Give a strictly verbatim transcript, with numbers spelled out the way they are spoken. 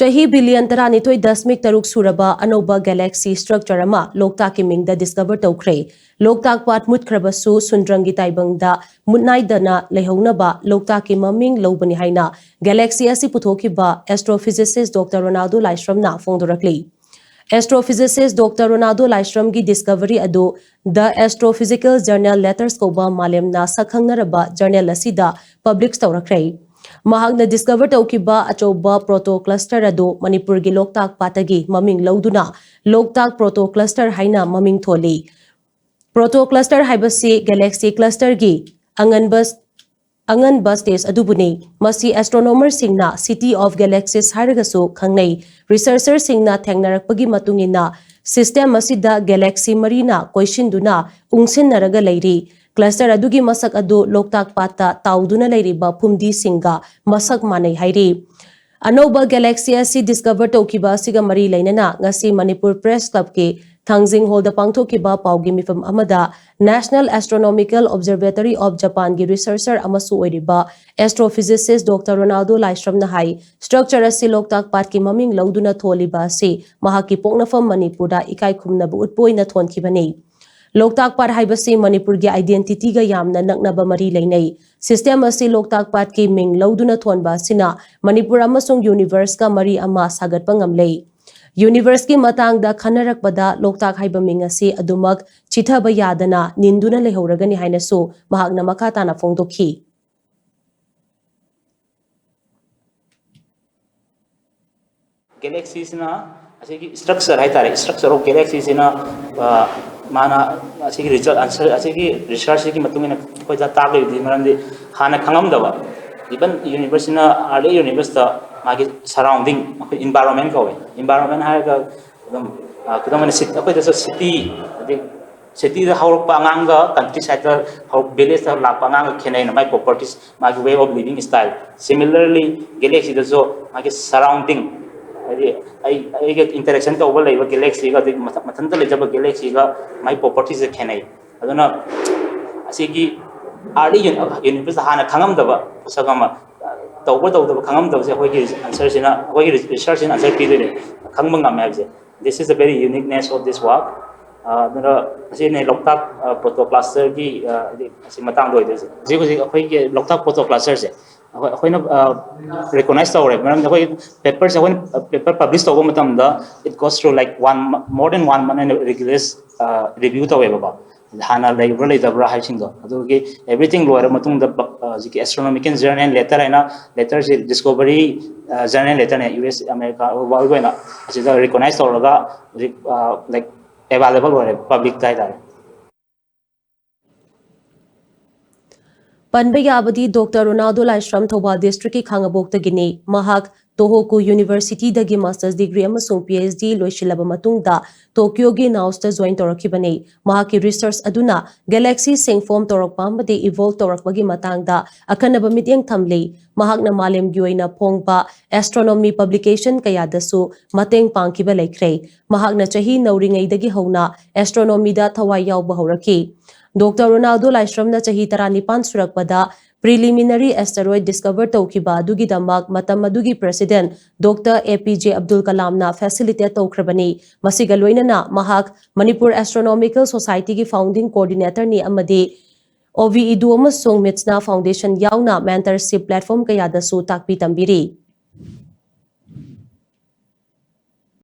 ꯆꯍꯤ ꯕꯤꯂꯤꯌꯟ ꯇꯔꯥꯅꯤꯊꯣꯏ ꯗꯁꯃꯤꯛ ꯇꯔꯨꯛ ꯁꯨꯔꯕ ꯑꯅꯧꯕ galaxy structure ꯑꯃ ꯂꯣꯛꯇꯥꯛꯀꯤ ꯃꯤꯡꯗ discover ꯇꯧꯈ꯭ꯔꯦ꯫ ꯂꯣꯛꯇꯥꯛ ꯄꯥꯠ ꯃꯨꯠꯈ꯭ꯔꯕꯁꯨ ꯁꯨꯟꯗ꯭ꯔꯪꯒꯤ ꯇꯥꯏꯕꯪꯗ ꯃꯨꯠꯅꯥꯏꯗꯅ ꯂꯩꯍꯧꯅꯕ ꯂꯣꯛꯇꯥꯛꯀꯤ ꯃꯃꯤꯡ ꯂꯧꯕꯅꯤ ꯍꯥꯏꯅ galaxy ꯑꯁꯤ ꯄꯨꯊꯣꯛꯈꯤꯕ astrophysicist Doctor ꯔꯣꯅꯥꯜꯗꯣ ꯂꯥꯏꯁ꯭ꯔꯝꯅ ꯐꯣꯡꯗꯣꯔꯛꯂꯤ꯫ Astrophysicist Doctor ꯔꯣꯅꯥꯜꯗꯣ ꯂꯥꯏꯁ꯭ꯔꯝꯒꯤ discovery ꯑꯗꯨ The Astrophysical Journal Letters ꯀꯧꯕ ꯃꯥꯂꯦꯝꯅ ꯁꯛꯈꯪꯅꯔꯕ journal ꯑꯁꯤꯗ publish ꯇꯧꯔꯛꯈ꯭ꯔꯦ꯫ ꯃꯍꯥꯛꯅ discover ꯇꯧꯈꯤꯕ ꯑꯆꯧꯕ proto cluster ꯑꯗꯨ ꯃꯅꯤꯄꯨꯔꯒꯤ ꯂꯣꯛꯇꯥꯛ ꯄꯥꯠꯇꯒꯤ ꯃꯃꯤꯡ ꯂꯧꯗꯨꯅ ꯂꯣꯛꯇꯥꯛ proto cluster ꯍꯥꯏꯅ ꯃꯃꯤꯡ ꯊꯣꯜꯂꯤ꯫ Proto cluster ꯍꯥꯏꯕꯁꯤ galaxy clusterꯒꯤ ꯑꯉꯟꯕ ꯑꯉꯟꯕ stage ꯑꯗꯨꯕꯨꯅꯤ꯫ ꯃꯁꯤ astronomerꯁꯤꯡꯅ City of Galaxies ꯍꯥꯏꯔꯒꯁꯨ ꯈꯪꯅꯩ꯫ Researcherꯁꯤꯡꯅ ꯊꯦꯡꯅꯔꯛꯄꯒꯤ ꯃꯇꯨꯡ ꯏꯟꯅ, system ꯑꯁꯤꯗ galaxy ꯃꯔꯤꯅ ꯀꯣꯏꯁꯤꯟꯗꯨꯅ ꯎꯪꯁꯤꯟꯅꯔꯒ ꯂꯩꯔꯤ꯫ Cluster ꯑꯗꯨꯒꯤ ꯃꯁꯛ ꯑꯗꯨ ꯂꯣꯛꯇꯥꯛ ꯄꯥꯠꯇ ꯇꯥꯎꯗꯨꯅ ꯂꯩꯔꯤꯕ ꯐꯨꯝꯗꯤꯁꯤꯡꯒ ꯃꯁꯛ ꯃꯥꯟꯅꯩ ꯍꯥꯏꯔꯤ꯫ ꯑꯅꯧꯕ galaxy ꯑꯁꯤ discover ꯇꯧꯈꯤꯕ ꯑꯁꯤꯒ ꯃꯔꯤ ꯂꯩꯅꯅ ꯉꯁꯤ ꯃꯅꯤꯄꯨꯔ Press Clubꯀꯤ ꯊꯥꯡꯖꯤꯡ Hallꯗ ꯄꯥꯡꯊꯣꯛꯈꯤꯕ ꯄꯥꯎꯒꯤ ꯃꯤꯐꯝ ꯑꯃꯗ National Astronomical Observatory of Japanꯒꯤ researcher ꯑꯃꯁꯨ ꯑꯣꯏꯔꯤꯕ astrophysicist Doctor ꯔꯣꯅꯥꯜꯗꯣ ꯂꯥꯏꯁ꯭ꯔꯝꯅ ꯍꯥꯏ, structure ꯑꯁꯤ ꯂꯣꯛꯇꯥꯛ ꯄꯥꯠꯀꯤ ꯃꯃꯤꯡ ꯂꯧꯗꯨꯅ ꯊꯣꯜꯂꯤꯕ ꯑꯁꯤ ꯃꯍꯥꯛꯀꯤ ꯄꯣꯛꯅꯐꯝ ꯃꯅꯤꯄꯨꯔꯗ ꯏꯀꯥꯏ ꯈꯨꯝꯅꯕ ꯎꯠꯄ ꯑꯣꯏꯅ ꯊꯣꯟꯈꯤꯕꯅꯤ꯫ ꯂꯣꯛꯇꯥꯛ ꯄꯥꯠ ꯍꯥꯏꯕꯁꯤ ꯃꯅꯤꯄꯨꯔꯒꯤ identityꯒ ꯌꯥꯝꯅ ꯅꯛꯅꯕ ꯃꯔꯤ ꯂꯩꯅꯩ꯫ System ꯑꯁꯤ ꯂꯣꯛꯇꯥꯛ ꯄꯥꯠꯀꯤ ꯃꯤꯡ ꯂꯧꯗꯨꯅ ꯊꯣꯟꯕ ꯑꯁꯤꯅ ꯃꯅꯤꯄꯨꯔ ꯑꯃꯁꯨꯡ universeꯀ ꯃꯔꯤ ꯑꯃ ꯁꯥꯒꯠꯄ ꯉꯝꯂꯦ꯫ Universeꯀꯤ ꯃꯇꯥꯡꯗ ꯈꯟꯅꯔꯛꯄꯗ ꯂꯣꯛꯇꯥꯛ ꯍꯥꯏꯕ ꯃꯤꯡ ꯑꯁꯤ ꯑꯗꯨꯃꯛ ꯆꯤꯊꯕ ꯌꯥꯗꯅ ꯅꯤꯟꯗꯨꯅ ꯂꯩꯍꯧꯔꯒꯅꯤ ꯍꯥꯏꯅꯁꯨ ꯃꯍꯥꯛꯅ ꯃꯈꯥ ꯇꯥꯅ ꯐꯣꯡꯗꯣꯛꯈꯤ꯫ Galaxyꯁꯤꯅ ꯑꯁꯤꯒꯤ structure ꯍꯥꯏꯇꯥꯔꯦ, structure of galaxyꯁꯤꯅ, ꯑ, ꯃꯥꯅ ꯑꯁꯤꯒꯤ result, answer, ꯑꯁꯤꯒꯤ researchꯁꯤꯒꯤ ꯃꯇꯨꯡ ꯏꯟꯅ ꯑꯩꯈꯣꯏꯗ ꯇꯥꯛꯂꯤꯕꯗꯤ, ꯃꯔꯝꯗꯤ ꯍꯥꯟꯅ ꯈꯪꯉꯝꯗꯕ, even universeꯁꯤꯅ, early universeꯇ ꯃꯥꯒꯤ surrounding, ꯑꯩꯈꯣꯏ environment ꯀꯧꯋꯦ꯫ Environment ꯍꯥꯏꯔꯒ ꯑꯗꯨꯝ, ꯑ, ꯈꯨꯗꯝ ꯑꯣꯏꯅ city, ꯑꯩꯈꯣꯏꯗꯁꯨ city, ꯍꯥꯏꯗꯤ cityꯗ ꯍꯧꯔꯛꯄ ꯑꯉꯥꯡꯒ countrysideꯇ ꯍꯧꯔꯛ-, villageꯇ ꯂꯥꯛꯄ ꯑꯉꯥꯡꯒ ꯈꯦꯠꯅꯩꯅ, ꯃꯥꯏ properties, ꯃꯥꯒꯤ way of living style꯫ Similarly, galaxyꯗꯁꯨ ꯃꯥꯒꯤ surrounding, ꯍꯥꯏꯗꯤ ꯑꯩ, ꯑꯩꯒ interaction ꯇꯧꯕ ꯂꯩꯕ galaxyꯒ, ꯑꯗꯒꯤ ꯃꯊ-, ꯃꯊꯟꯇ ꯂꯩꯖꯕ galaxyꯒ ꯃꯥꯏ propertiesꯁꯦ ꯈꯦꯠꯅꯩ꯫ ꯑꯗꯨꯅ ꯑꯁꯤꯒꯤ early uni-, universe ꯍꯥꯟꯅ ꯈꯪꯉꯝꯗꯕ ꯄꯣꯠꯁꯛ ꯑꯃ, ꯇꯧꯕ ꯇꯧꯗꯕ ꯈꯪꯉꯝꯗꯕꯁꯦ ꯑꯩꯈꯣꯏꯒꯤ ꯑꯟꯁꯔꯁꯤꯅ, ꯑꯩꯈꯣꯏꯒꯤ ꯔꯤꯁꯔꯁꯁꯤꯅ ꯑꯟꯁꯔ ꯄꯤꯗꯣꯏꯅꯦ, ꯈꯪꯕ ꯉꯝꯃꯦ ꯍꯥꯏꯕꯁꯦ꯫ This is the very uniqueness of this work. ꯑꯗꯨꯅ ꯑꯁꯤꯅꯦ ꯂꯣꯛꯇꯥꯛ ꯄ꯭ꯔꯣꯇꯣ ꯀ꯭ꯂꯁꯇꯔꯒꯤ ꯍꯥꯏꯗꯤ ꯑꯁꯤ ꯃꯇꯥꯡꯗ ꯑꯣꯏꯗꯣꯏꯁꯦ꯫ ꯍꯧꯖꯤꯛ ꯍꯧꯖꯤꯛ ꯑꯩꯈꯣꯏꯒꯤ ꯂꯣꯛꯇꯥꯛ ꯄ꯭ꯔꯣꯇꯣ ꯀ꯭ꯂꯁꯇꯔꯁꯦ ꯑꯩꯈꯣꯏ ꯑꯩꯈꯣꯏꯅ ꯔꯤꯀꯣꯛꯅꯥꯏꯁ ꯇꯧꯔꯦ, ꯃꯔꯝꯗꯤ ꯑꯩꯈꯣꯏ ꯄꯦꯄꯔꯁꯦ ꯑꯩꯈꯣꯏꯅ ꯄꯦꯄꯔ ꯄꯕ꯭ꯂꯤꯁ ꯇꯧꯕ ꯃꯇꯝꯗ it goes through like one more than one month ꯑꯩꯅ ꯔꯤꯒꯨꯂꯔ ꯔꯤꯚ꯭ꯌꯨ ꯇꯧꯋꯦꯕꯀꯣ꯫ ꯍꯥꯟꯅ ꯂꯩꯕ꯭ꯔꯥ ꯂꯩꯇꯕ꯭ꯔꯥ ꯍꯥꯏꯕꯁꯤꯡꯗꯣ, ꯑꯗꯨꯒꯤ ꯑꯦꯚ꯭ꯔꯤꯊꯤꯡ ꯂꯣꯏꯔ ꯃꯇꯨꯡꯗ ꯍꯧꯖꯤꯛꯀꯤ ꯑꯦꯁꯇ꯭ꯔꯣꯅꯣꯃꯤꯀꯦꯜ ꯖꯔꯅꯦꯜ ꯂꯦꯇꯔ ꯍꯥꯏꯅ ꯂꯦꯇꯔꯁꯤ ꯗꯤꯁꯀꯣꯚꯔꯤ ꯖꯔꯅꯦꯜ ꯂꯦꯇꯔꯅꯦ, ꯌꯨ ꯑꯦꯁ ꯑꯃꯦꯔꯤꯀꯥ ꯋꯥꯔꯜꯒꯤ ꯑꯣꯏꯅ ꯑꯁꯤꯗ ꯔꯤꯀꯣꯛꯅꯥꯏꯁ ꯇꯧꯔꯒ ꯍꯧꯖꯤꯛ ꯂꯥꯏꯛ ꯑꯦꯕꯥꯏꯂꯦꯕꯜ ꯑꯣꯏꯔꯦ ꯄꯕ꯭ꯂꯤꯛꯇ ꯍꯥꯏꯇꯥꯔꯦ꯫ ꯄꯟꯕ ꯌꯥꯕꯗꯤ ꯗꯣꯛꯇꯔ ꯔꯣꯅꯥꯜꯗꯣ ꯂꯥꯏꯁ꯭ꯔꯝ ꯊꯧꯕꯥꯜ ꯗꯤꯁꯇ꯭ꯔꯤꯛꯀꯤ ꯈꯥꯉꯕꯣꯛꯇꯒꯤꯅꯤ꯫ ꯃꯍꯥꯛ ꯇꯣꯍꯣꯀꯨ ꯌꯨꯅꯤꯚꯔꯁꯤꯇꯤꯗꯒꯤ ꯃꯥꯁꯇꯔꯁ ꯗꯤꯒ꯭ꯔꯤ ꯑꯃꯁꯨꯡ ꯄꯤ ꯑꯩꯆ ꯗꯤ ꯂꯣꯏꯁꯤꯜꯂꯕ ꯃꯇꯨꯡꯗ ꯇꯣꯀꯤꯌꯣꯒꯤ ꯅꯥꯎꯁꯇ ꯖꯣꯏꯟ ꯇꯧꯔꯛꯈꯤꯕꯅꯤ꯫ ꯃꯍꯥꯛꯀꯤ ꯔꯤꯁꯔꯆ ꯑꯗꯨꯅ ꯒꯦꯂꯦꯛꯁꯤꯁꯤꯡ ꯐꯣꯝ ꯇꯧꯔꯛꯄ ꯑꯃꯗꯤ ꯏꯚꯣꯜꯕ ꯇꯧꯔꯛꯄꯒꯤ ꯃꯇꯥꯡꯗ ꯑꯈꯟꯅꯕ ꯃꯤꯠꯌꯦꯡ ꯊꯝꯂꯤ꯫ ꯃꯍꯥꯛꯅ ꯃꯥꯂꯦꯝꯒꯤ ꯑꯣꯏꯅ ꯐꯣꯡꯕ ꯑꯦꯁꯇ꯭ꯔꯣꯅꯣꯃꯤ ꯄꯕ꯭ꯂꯤꯀꯦꯁꯟ ꯀꯌꯥꯗꯁꯨ ꯃꯇꯦꯡ ꯄꯥꯡꯈꯤꯕ ꯂꯩꯈ꯭ꯔꯦ꯫ ꯃꯍꯥꯛꯅ ꯆꯍꯤ ꯅꯧꯔꯤꯉꯩꯗꯒꯤ ꯍꯧꯅ ꯑꯦꯁꯇ꯭ꯔꯣꯅꯣꯃꯤꯗ ꯊꯋꯥꯏ ꯌꯥꯎꯕ ꯍꯧꯔꯛꯈꯤ꯫ ꯗꯣꯛꯇꯔ ꯔꯣꯅꯥꯜꯗꯣ ꯂꯥꯏꯁ꯭ꯔꯝꯅ ꯆꯍꯤ ꯇꯔꯥꯅꯤꯄꯥꯟ ꯁꯨꯔꯛꯄꯗ ꯄ꯭ꯔꯤꯂꯤꯃꯤꯅꯔꯤ ꯑꯦꯁꯇꯦꯔꯣꯏꯗ ꯗꯤꯁꯀꯚꯔ ꯇꯧꯈꯤꯕ ꯑꯗꯨꯒꯤꯗꯃꯛ ꯃꯇꯝ ꯑꯗꯨꯒꯤ ꯄ꯭ꯔꯦꯁꯤꯗꯦꯟꯠ ꯗꯣꯛꯇꯔ ꯑꯦ ꯄꯤ ꯖꯦ ꯑꯕꯗꯨꯜ ꯀꯂꯥꯝꯅ ꯐꯦꯁꯤꯂꯤꯇꯦꯠ ꯇꯧꯈ꯭ꯔꯕꯅꯤ꯫ ꯃꯁꯤꯒ ꯂꯣꯏꯅꯅ ꯃꯍꯥꯛ ꯃꯅꯤꯄꯨꯔ ꯑꯦꯁꯇ꯭ꯔꯣꯅꯣꯃꯤꯀꯦꯜ ꯁꯣꯁꯥꯏꯇꯤꯒꯤ ꯐꯥꯎꯟꯗꯤꯡ ꯀꯣꯑꯣꯔꯗꯤꯅꯦꯇꯔꯅꯤ ꯑꯃꯗꯤ ꯑꯣ ꯚꯤ ꯏꯗꯨ ꯑꯃꯁꯨꯡ ꯃꯤꯠꯁꯅꯥ ꯐꯥꯎꯟꯗꯦꯁꯟ ꯌꯥꯎꯅ ꯃꯦꯟꯇꯔꯁꯤꯞ ꯄ꯭ꯂꯦꯠꯐꯣꯔꯝ ꯀꯌꯥꯗꯁꯨ ꯇꯥꯛꯄꯤ ꯇꯝꯕꯤꯔꯤ꯫